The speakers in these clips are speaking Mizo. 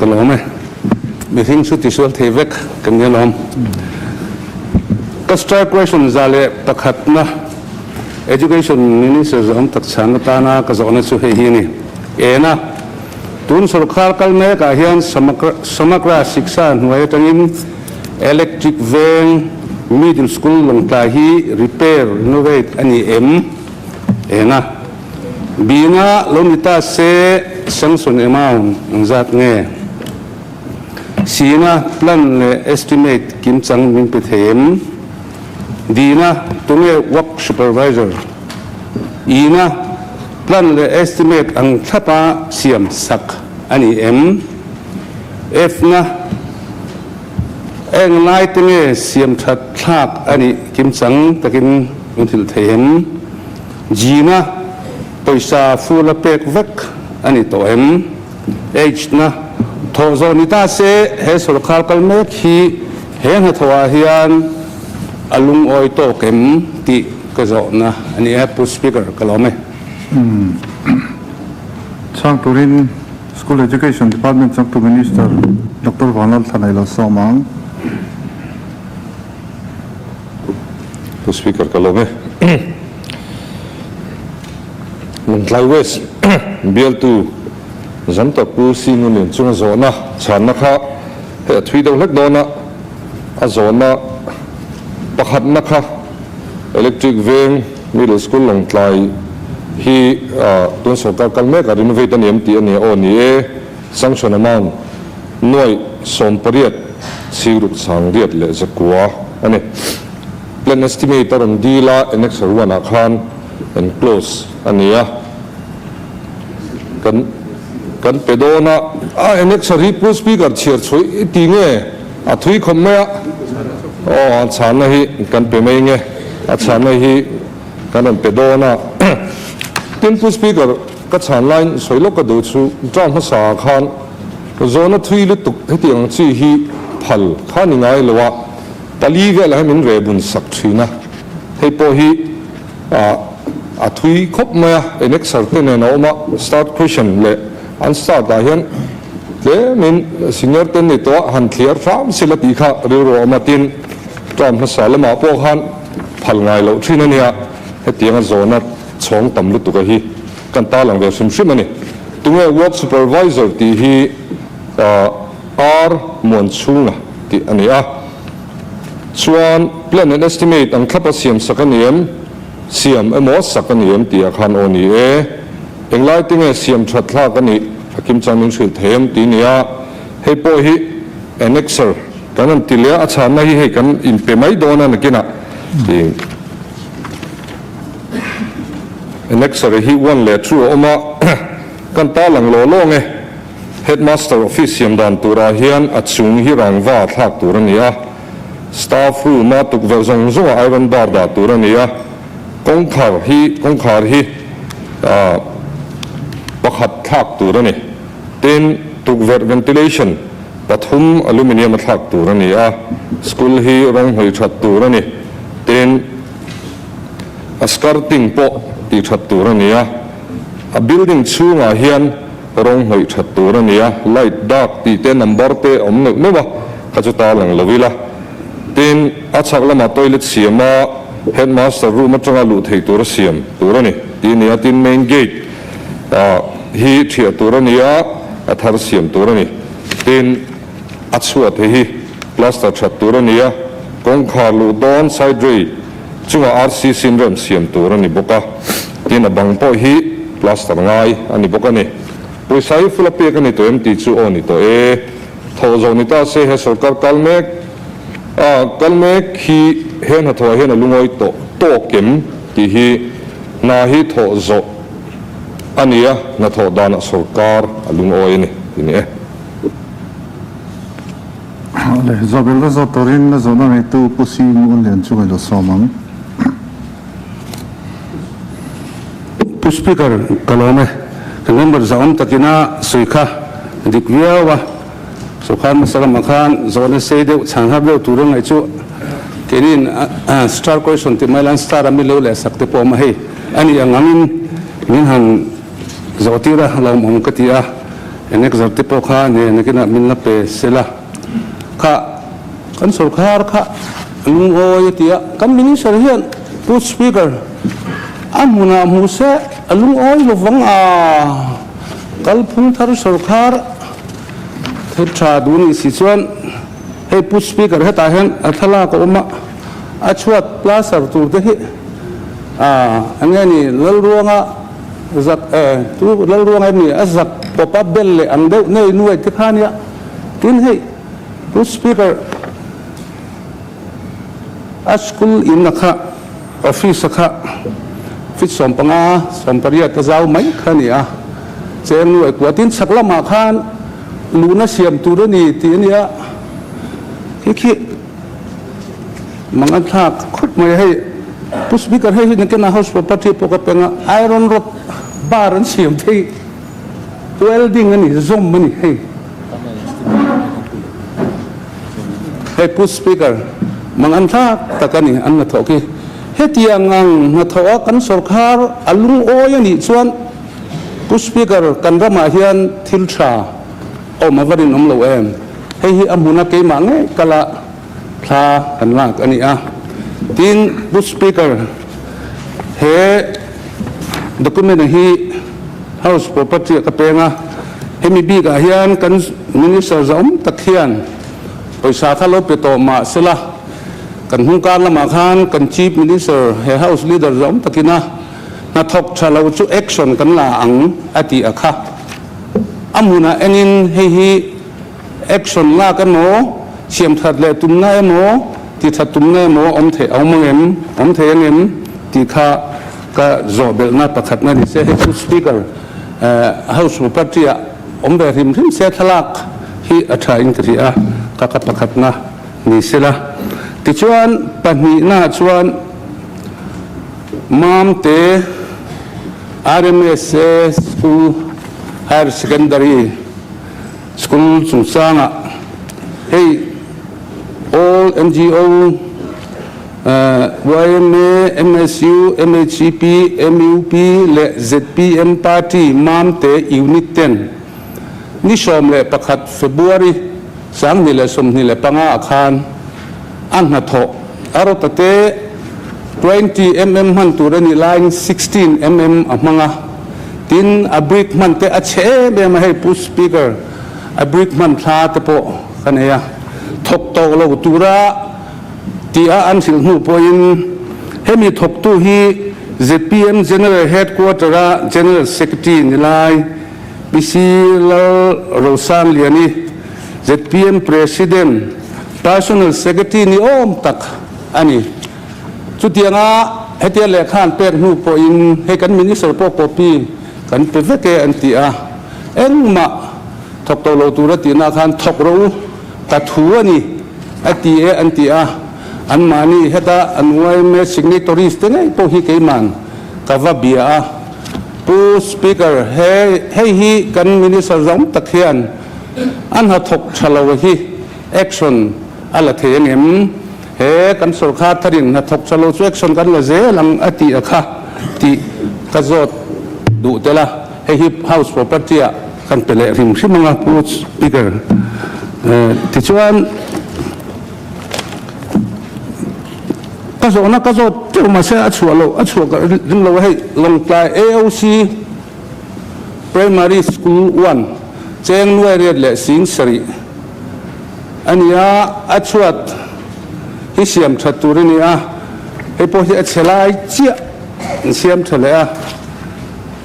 Ka lawm e. Mihring chu tisual thei vek kan nia lawm. Ka star question 101na Education Minister zawm tak chhan atana ka zawhna chu hei hi a ni. Ena, tun sorkar kal mekah hian Samagra Shiksha hnuai atangin Electric Veng Middle School Lawngtlai hi repair, renovate a ni em? Ena, Bina lo ni ta se sanction amount ang zat nge? Sina plan leh estimate kimchang min pe thei em? Dina tunge work supervisor? Ina plan leh estimate ang thlapa siam sak a ni em? F-na eng lai te nge siam that thlak a nih kimchang takin min hrilh thei em? G-na pawisa full a pek vek a ni tawh em? H-na thawh zawh ni ta se he sawrkar kal mek hi he hnathawhah hian a lungawi tawk em tih ka zawhna a ni e, Pu Speaker, ka lawm e. Chhang turin School Education Department changtu Minister Doctor Vanlalthlanai lo sawm ang. Pu Speaker, ka lawm e. Lawngtlai West bialtu Zamtak Pu Singun in chunga zawhna chhanna kha hei a thui deuh hlek dawn a, a zawhna pakhatna kha Electric Veng Middle School Lawngtlai hi tun sorkar kal mek a renovate a ni em tih a ni a, aw ni e, sanction amount nuaih 80 siruk chang riat leh zakua a ni. Plan estimate a rawn dil a, Annexure one ah khan enclose a ni a, kan kan pe dawn a. A Annexure hi Pu Speaker chhiar chhuih i ti nge a thui khawp mai a, aw a chhanna hi kan pe mai nge, a chhanna hi kan rawn pe dawn a. Tin Pu Speaker ka chhan laiin sawi lawk ka duh chu term hmasa ah khan zawhna thui lutuk hetiang ang chi hi phal kha ni ngai lo a, Pali velah hian min reh bun sak thin a, hei pawh hi a thui khawp mai a, annexure te nen a awm a, start question leh an start ah hian tlemin senior te ni tawh a, han thliar hram sila tih kha rilru a awm a, tin term hmasa lamah pawh khan phal ngai loh thin a nia, hetianga zawhna chhawng tam lutuk a hi kan tarlang ve hrim hrim a ni. Tunge work supervisor tih hi R Muanchhunga tih a ni a. Chuan plan and estimate ang thlapa siam sak a ni em? Siam emaw sak a ni em tih ah khan aw ni e. Englai te nge siam that thlak a nih a kim chang min hrilh thei em tih a ni a. Hei pawh hi annexure kan han ti leh a, a chhanna hi hei kan inpe mai dawn a nakinah tih annexure hi one leh two a awm a, kan tarlang law law ang e. Headmaster office siam dan turah hian a chung hi rangva thlak tur a ni a, staff room a tukverh zawng zawngah iron bar dah tur a ni a, kawngkhar hi kawngkhar hi pakhat thlak tur a ni. Tin, tukverh ventilation pathum aluminium a thlak tur a ni a, school hi rawng hnawih that tur a ni. Tin, a skirting pawh tih that tur a ni a, a building chhungah hian Rawng hnawih that tur a ni a, light dark tih te number te a awm neuh neuh a, kha chu ta lang lo ila. Tin, a chhak lamah toilet siam a, headmaster room atanga luh theih tur a siam tur a ni tih a ni a, tin main gate ah hi thiah tur a ni a, a thar siam tur a ni. Tin, a chhuat hi hi plaster that tur a ni a, kawngkhar luh dawn side ray chungah RCC in rem siam tur a ni bawk a, tin a bang pawh hi plaster ngai a ni bawk a ni. Pawisa hi full a pek a ni tawh em tih chu aw ni tawh e. Thawh zawh ni ta se he sorkar kal mek a kal mek hi he hnathawhah hian a lungawi tawh tawk em tih hi hna hi thawh zawh a ni a, hnathawh danah sorkar a lungawi a ni tih ni e. Le, Zawhbel la zawt turin la zawhna ngeitu Pu Si Ngun Lian chu ngailo sawm ang. Pu Speaker, ka lawm e. Ka member zahawm takina sawi kha dik viau a. Sawrkar hmasa lamah khan zawhna sei deuh, chhan har deuh tur a ngaih chu keinin star question tih mai lan star a mi lo leh sak te pawh a awm a hei. A nih ang angin min han zawhtir a, lawmawm ka ti a. Annexure te pawh kha nen nakinah min la pe sela kha kan sorkar kha lungawi a ti a, kan Minister hian Pu Speaker a hmunah hmu se a lungawi lovang a, kalphung thar sorkar thil tha duh nih si chuan hei Pu Speaker hetah hian a thlalak a awm a, a chhuat plaster tur te hi enge ni Lalruanga Zak e, chu Lalruang em ni a zak pawp a bel leh ang deuh nei nuai te kha nia. Tin hei Pu Speaker a school in a kha office a kha feet 15, 18 a zau mai kha ni a, cheng nuai kua tin chhak lamah khan luhna siam tur a ni tih a nia. Khi khi. Mang an thlak khawp mai a hei Pu Speaker hei hi nakin a House Property pawh ka peng a iron rod bar an siam thei welding a ni zawm a ni hei hei Pu Speaker mang an thlak tak a ni an hnathawh khi hetiang ang hnathawh a kan sorkar a lungawi a nih chuan Pu Speaker kan ramah hian thil tha awm a va rinawm lo em hei hi a hmuna keimah ngei kala Thla kan lak a ni a. Tin, Pu Speaker, he document hi House Property ah ka peng a, hemi bikah hian kan Minister zahawm tak hian pawisa kha lo pe tawh mah sela, kan hnungkar lamah khan kan Chief Minister he House Leader zahawm takin a hnathawk tha lo chu action kan la ang a tih a kha. A hmunah enin hei hi Action lak emaw, siam that leh tumna emaw, ti that tumna emaw awm theih a awm ang em, awm thei ang em tih kha ka zawh belhna pakhatna ni se. Hei chu Speaker House Property ah awm ve hrim hrim se thlalak hi a tha in ka hria a, ka ka pakhatna ni sela. Tichuan pahnihna chuan Mamte RMSA School Higher Secondary, School chungchangah hei All NGO, yma, MSU, MHCP, MUP leh zpm Party Mamte Unit ten ni 11 February 2025 ah khan a hnathawh a rawta te 20 mm hman tur a nih laiin 16 mm a hmang a. Tin, a brick hman te a chhe em em a, hei Pu Speaker, a brick hman thla te pawh ka nei a, thawk tawh lo tura tih a an hrilh hnu pawhin hemi thawktu hi zpm General Headquarter a General Secretary ni lai PC Lal Rosangliani, zpm President Personal Secretary ni awm tak a ni. Chutianga hetia lehkha an pek hnu pawhin hei kan Minister pawh copy kan pe vek e an ti a, engmah thawk tawh lo tura tihna khan thawk rawh u, ka thu a ni a ti e an ti a, anmahni heta an yma signatories te ngei pawh hi keiman ka va bia a, Pu Speaker he hei hi kan Minister zawng tak hian a hnathawk tha lo hi action a la thei angem? He kan sorkar tharin hnathawk tha lo chu action kan la zel ang a tih a kha tih ka zawt duh tel a, hei hi house property ah kan pe leh hrim hrim ang a Pu Speaker. Tichuan ka zawhna ka zawt teuh mahse a chhuah loh a chhuah ka ring lo a hei Lawngtlai AOC Primary School one cheng nuai riat leh sing sarih A ni a, a chhuat hi siam that tur a ni a, hei pawh hi a chhe lai chiah an siam tha leh a,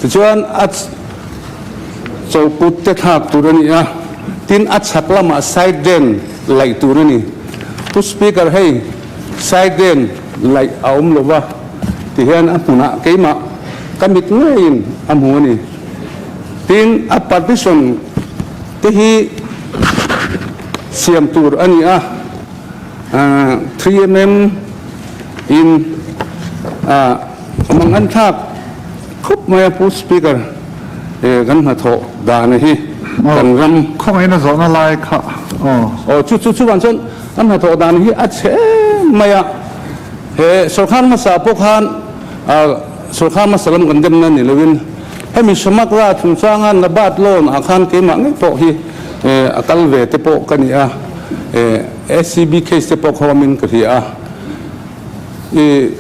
tichuan a chawlhput te thlak tur a ni a, tin a chhak lamah side drain laih tur a ni. Pu Speaker hei side drain laih a awm lo va tihian a hmunah keimah ka mit ngeiin a hmu a ni. Tin a partition te hi siam tur a ni a, 3mm in mang an thlak khup mai a Pu Speaker kan hnathawh dan hi kan ram. Khawngaihna zawhna lai kha aw. Aw chu chu chuan chuan kan hnathawh dan hi a chhe em mai a, he sorkar hmasa pawh khan sorkar hmasa lam kan demna ni loin. Hemi Samagra chungchanga NABARD loan ah khan keimah ngei pawh hi a kal ve te pawh ka ni a, SCB case te pawh kha awmin ka hria a.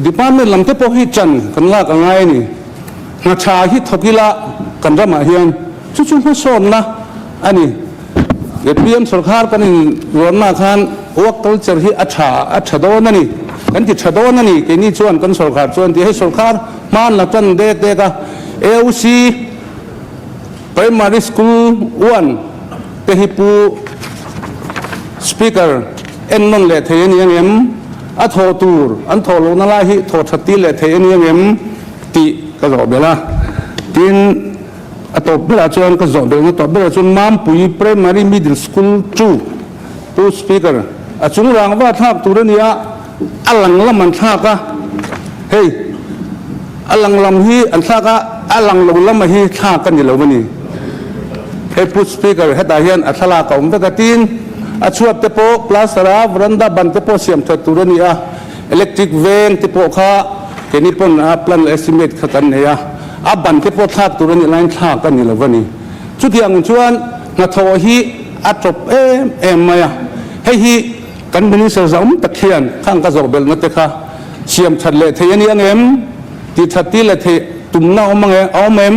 Department lam te pawh hi chan kan lak a ngai a ni. Hna tha hi thawk ila kan ramah hian chu chu hmasawnna a ni. ZPM sawrkhar kan inruanna khan work culture hi a tha a tha dawn a ni. Kan ti tha dawn a ni keini chuan kan sawrkhar chuan ti hei sawrkhar hman la tan dek dek a AOC Primary School one te hi Pu Speaker en nawn leh thei a ni ang em? A thawh tur an thawh lohna lai hi thawh that tir leh thei a ni ang em? Tih ka zawh belh a. Tin, a tawp berah chuan ka zawh belhna tawp berah chuan Mampui Primary Middle School chu Pu Speaker a chung rangva thlak tur a ni a, a lang lam an thlak a, hei a lang lam hi an thlak a, a lang lo lama hi thlak a ni lo a ni. Hei Pu Speaker hetah hian a thlalak a awm vek a, tin a chhuat te pawh plaster a veranda ban te pawh siam that tur a ni a, electric veng te pawh kha keini pawn a plan estimate kha kan nei a, a ban te pawh thlak tur a nih laiin thlak a ni lo a ni. Chutiang chuan hnathawh hi a tawp em em mai a, hei hi Kan Minister zauhawm tak hian khang ka zawh belhna te kha siam that leh thei a ni ang em? Tih that ti leh theih tumna a awm ang em? A awm em?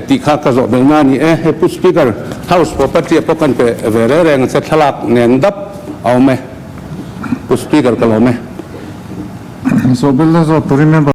Tih kha ka zawh belhna a ni e. Hei Pu Speaker, House property ah pawh kan pe ve reng reng a che, thlalak nen dap a awm e. Pu Speaker ka lawm e. Zawh belhna zawh turin member.